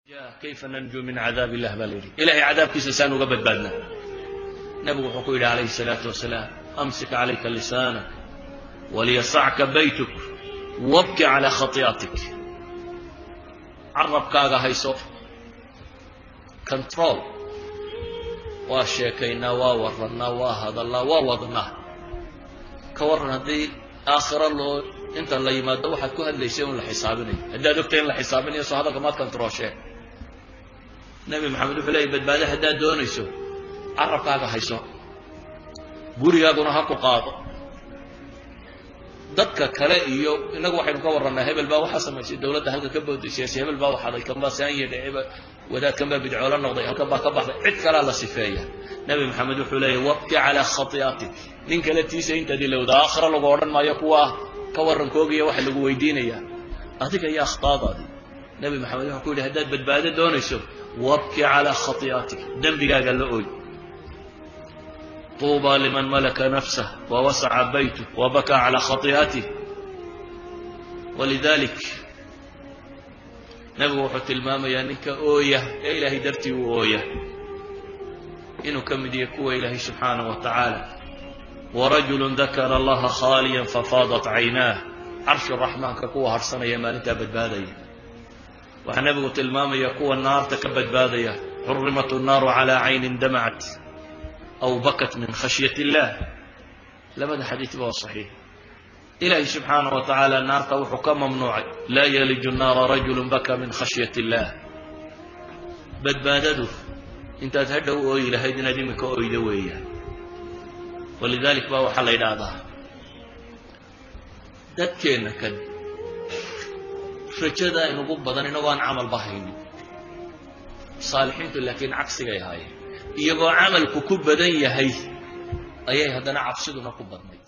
Kayfa nanjuu min cadaab illah, baa la yidhi. Ilahay cadaabkiisa saan uga badbaadnaa? Nabigu wuxuu ku yidhi calayhi salaatu wasalaam: amsik calayka lisaanak waliyasacka baytuk wabki calaa khati'atik. Carabkaaga hayso, control. Waa sheekaynaa, waa warrannaa, waa hadallaa, waa wadnaa. Ka warran haddii aakhiro loo inta la yimaado waxaad ku hadlaysay un la xisaabinayo? Haddaad ogtay in la xisaabinayo, soo hadalka maad controlsheen? Nebi Maxamed wuxuu leeyay: badbaado haddaad doonayso, carabkaaga hayso, gurigaaguna ha ku qaado. Dadka kale iyo innagu waxaynu ka warrannaa: hebel baa waxaa samaysay, dowladda halka ka booday, siyaasi hebel baa waxaday, kan baa saan yedhe, wadaadkan baa bidcoolo noqday, halkan baa ka baxday, cid kalaa la sifeeya. Nebi Maxamed wuxuu leeyahy: wabki calaa khati'atik. Nin kale tiisa intaad ilowda, aakhira lagu odhan maayo kuwa ka warrankoogiya, waxa lagu weydiinayaa adiga iyo akhtaadaadii. Nebi Maxamed wuxuu ku yidhi: haddaad badbaado doonayso, wabki calaa khati'atik, dembigaaga la ooy. Tuuba liman malaka nafsah wawasaca baytuh wabakaa calaa khati'atih. Walidalik nebigu wuxuu tilmaamayaa ninka ooya ee Ilaahay dartii u ooya inuu ka mid yahay kuwa Ilaahay subxaanaه wa tacaala: warajulu dakara allaha khaaliya fafaadat caynaah. Carshu raxmaanka kuwa harhsanaya maalintaa badbaadaya. Waxaa nebigu tilmaamaya kuwa naarta ka badbaadaya: xurimat الnaaru calى caynin damacat aw bakat min khashyat illah. Labada xadiid ba waa saxiix. Ilaahay subxaanaه wa tacaala naarta wuxuu ka mamnuucay: laa yaliju nnaara rajulu baka min khashyat illah. Badbaadadu intaad hadhow ooyi lahayd inaad iminka oydo weeyaan. Walidalik baa waxaa la yidhaahdaa dadkeenna kan rajada inugu badan inagoo aan camalba haynin. Saalixiintu laakiin cagsigay ahaayeen: iyagoo camalku ku badan yahay ayay haddana cabsiduna ku badnayd.